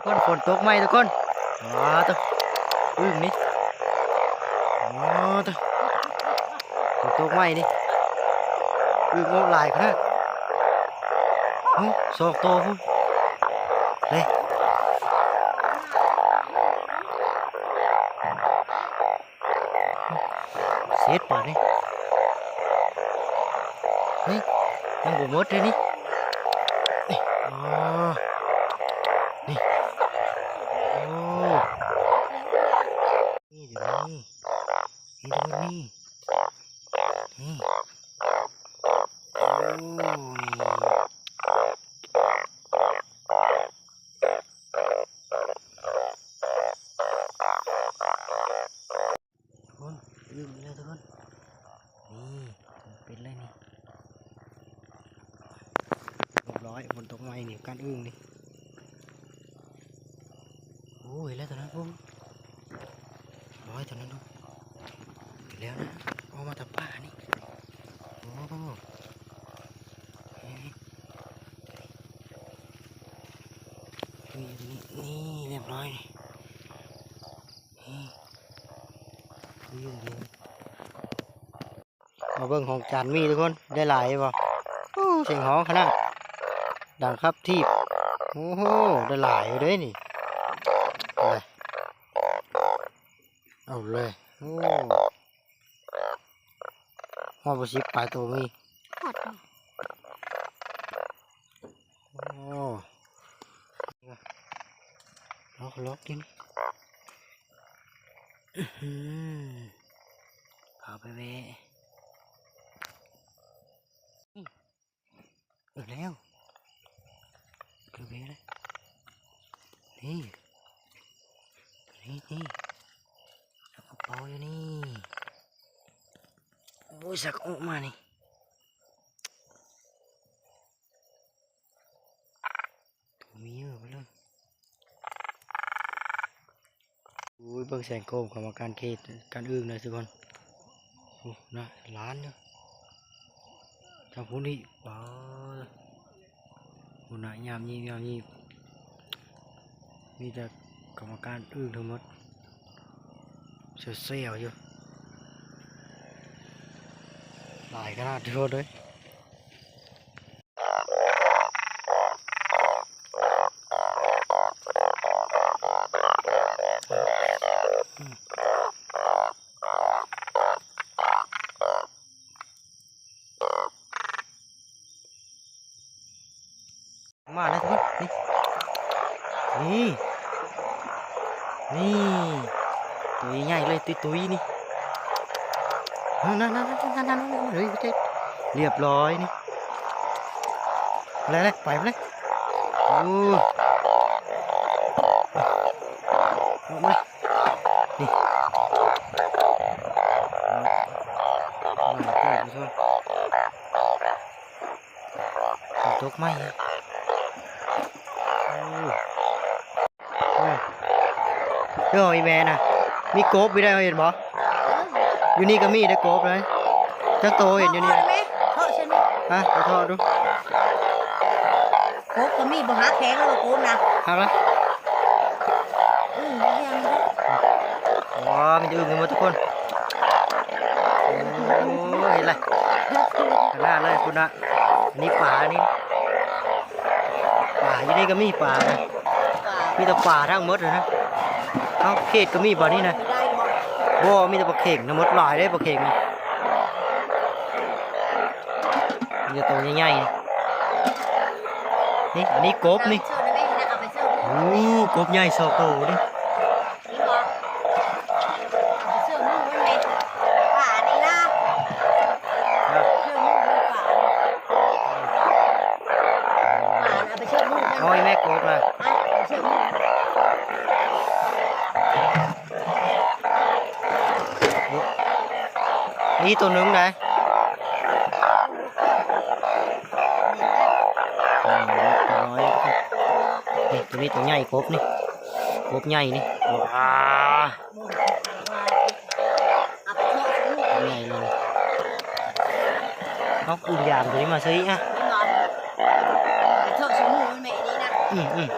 ຄົນ ຝົນຕົກໃໝ່ທຸກຄົນ. ອ້າວ ໂທ້ ອຶ່ງນີ້ ອ້າວ ໂທ້ ຝົນຕົກໃໝ່ນີ້ ອຶ່ງ ໂອ້ ຫຼາຍຂະໜາດ. ໂອ້ ສອງໂຕພຸ້ນເດ້. ເສັດບາດນີ້. ນີ້ ຍັງບໍ່ໝົດເດ້ນີ້. ນີ້ ອໍ ນີ້ ໂອ້ ນີ້ຢູ່ນີ້ ນີ້ ນີ້ ນີ້ ໂອ້ ນີ້. ທຸກຄົນ ອຶ່ງອີກແລ້ວທຸກຄົນ. ນີ້ ເປັນເລີຍນີ້ ຮຽບຮ້ອຍ. ຝົນຕົກໃໝ່ນີ້ ກັນອຶ່ງນີ້. ໂອ້ ເຫັນແລ້ວຕົວນັ້ນ ໂອ້ ຮ້ອຍຕົວນັ້ນ. ເຫັນແລ້ວນະ ອອກມາແຕ່ປ່ານີ້. ໂອ້ ນີ້ ນີ້ ນີ້ ຮຽບຮ້ອຍ. ມາເບິ່ງຂອງຈານມີທຸກຄົນ ໄດ້ຫຼາຍບໍ່? ໂອ້ ສຽງຮ້ອງຂະໜາດ ດັງຄັບທີບ. ໂອ້ໂຫ ໄດ້ຫຼາຍຢູ່ເດ້ນີ້. ເອົາເລີຍ ເອົາເລີຍ. ໂອ້ ຮອດບໍ່ ສິບປາຍໂຕມີ. ຮອດ ໂອ້ ລັອກ ລັອກກິນ. ອື ພາໄປແວ່. ເອີ ແລ້ວ ເກືອບແວ່ແລ້ວ. ນີ້ ນີ້ ນີ້ ສັກເປົາຢູ່ນີ້. ໂອ້ຍ ສັກອອກມານີ້. ໂອ້ຍ ເບິ່ງແສງໂກມ ກຳມະການເຂດ ການອຶ່ງນະທຸກຄົນ. ໂອ້ ນະ ລ້ານຢູ່ ທາງພຸ້ນອີກ. ວ້າ ພຸ້ນນະ ຍາມຍິບ ຍາມຍິບ ມີແຕ່ກຳມະການອຶ່ງທັງໝົດ ແຊວໆຢູ່ ຫຼາຍຂະໜາດ ທຸກຄົນເອີຍ. ມາແລ້ວທຸກຄົນ ນີ້ ນີ້ ນີ້ ໂຕໃຫຍ່ເລີຍ ຕຸ້ຍໆ ນີ້. ນັ້ນໆໆໆໆ ເຮີ້ຍ ຮຽບຮ້ອຍນີ້. ໄປເລີຍ ໄປເລີຍ. ໂອ້ ອອກມາ ນີ້ ຕົກໃໝ່. ໂອ້ ເອີ ເອີ ອີແມ່ນະ ມີກົບຢູ່ໄດ໋ ເຫັນບໍ່? ຢູ່ນີ້ກໍມີໄດ໋ ກົບເລີຍ ຈັກໂຕເຫັນຢູ່ນີ້. ເທາະໃສ່ນີ້ ຮະ ໄປເທາະດູ. ກົບກໍມີ ບໍ່ຫັກແຂງແລ້ວ ກົບນະ ຫັກລະ. ອືມ ບໍ່ແຂງເດ້. ວ້າ ມີແຕ່ອຶ່ງໄປໝົດທຸກຄົນ. ໂອ້ຍ ເຫັນລະ ຂະໜາດເລີຍພຸ້ນນະ. ອັນນີ້ປານີ້ ປາຢູ່ນີ້ກໍມີປານະ ມີແຕ່ປາທັງໝົດເລີຍນະ. ເອົ້າ ເຂດກໍມີບໍ່ນີ້ນະ? ບໍ່ ມີແຕ່ປາເຂັງທັງໝົດ ຫຼາຍເດ້ປາເຂັງນະ. ມີແຕ່ໂຕໃຫຍ່ໆ ນີ້ ນີ້ ອັນນີ້ກົບນີ້. ໂອ້ ກົບໃຫຍ່ສອງໂຕນີ້. ໂອ້ຍ ແມ່ກົບນະ. ນີ້ໂຕໜຶ່ງໄດ໋. ນີ້ ໂຕນີ້ໂຕໃຫຍ່ ກົບນີ້ ກົບໃຫຍ່ນີ້. ວ້າ ໃຫຍ່ເລີຍ. ເອົາ ອຸຍາມໂຕນີ້ມາເຊີຍອີກອະ. ອືມ ອືມ.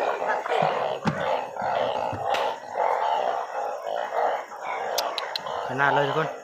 ຂະໜາດເລີຍທຸກຄົນ.